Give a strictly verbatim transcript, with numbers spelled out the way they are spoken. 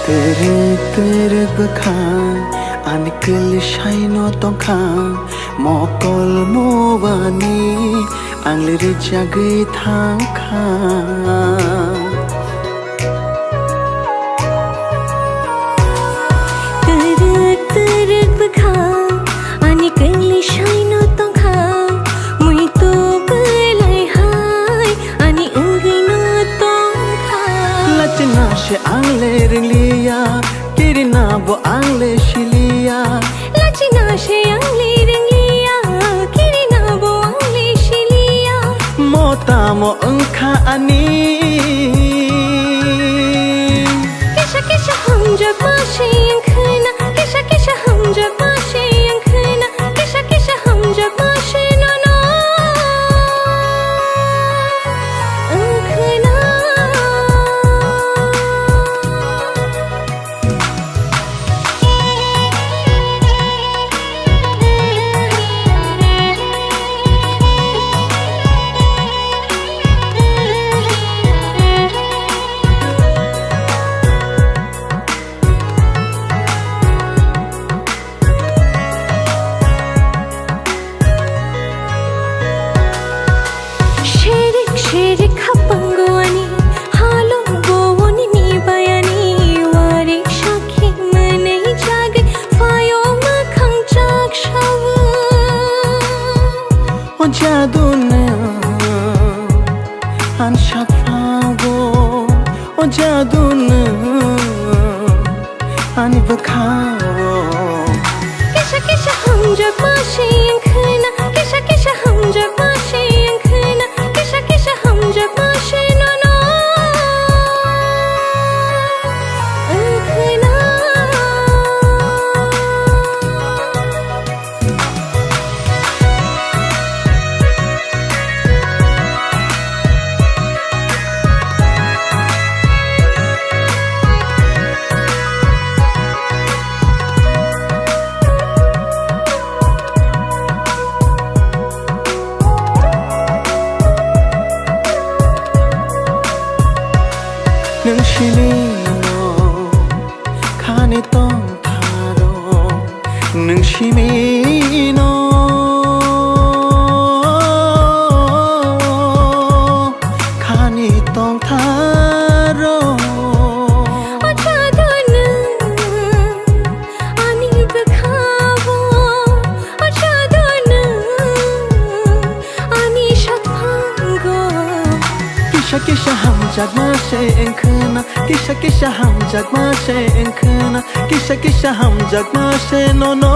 Twrwk twrwk bwkha ani kwlwi saino tongkha, mokol mowani ang le rwjagwi thangkha. Twrwk twrwk bwkha ani kwlwi saino tongkha, muitu bwlai hai ani wngwino tongkha. Lachina se ang le rwngliya, kirina bo ang le siliya. Lachina se ang le rwngliya, kirina bo ang le siliya. Mo tamo wngkha ani. Kisa kisa hamjakma se ang khna, kisa kisa hamjakma se ang khna, kisa kisa hamjakma se nono ang khna. Sherik sherik hapango ani, halo bowoni ni bayani, warik sakhi mwnwi jagwi phaio mwkhang chak sawi. O jaduna an sakphago, o jaduna ani bwkhao. Kisa kisa hamjakma se ang khna, kisa kisa hamjakma se ang khna, kisa kisa hamjakma se nono ang khna. Nwng simi no khani tongtharo, nwng simi no khani tongtharo. O jaduna ani bwkhao, o jaduna ani sakphango. Kisa kisa hamjakma se ang khna, kisa kisa hamjakma se ang khna, kisa kisa hamjakma se nono.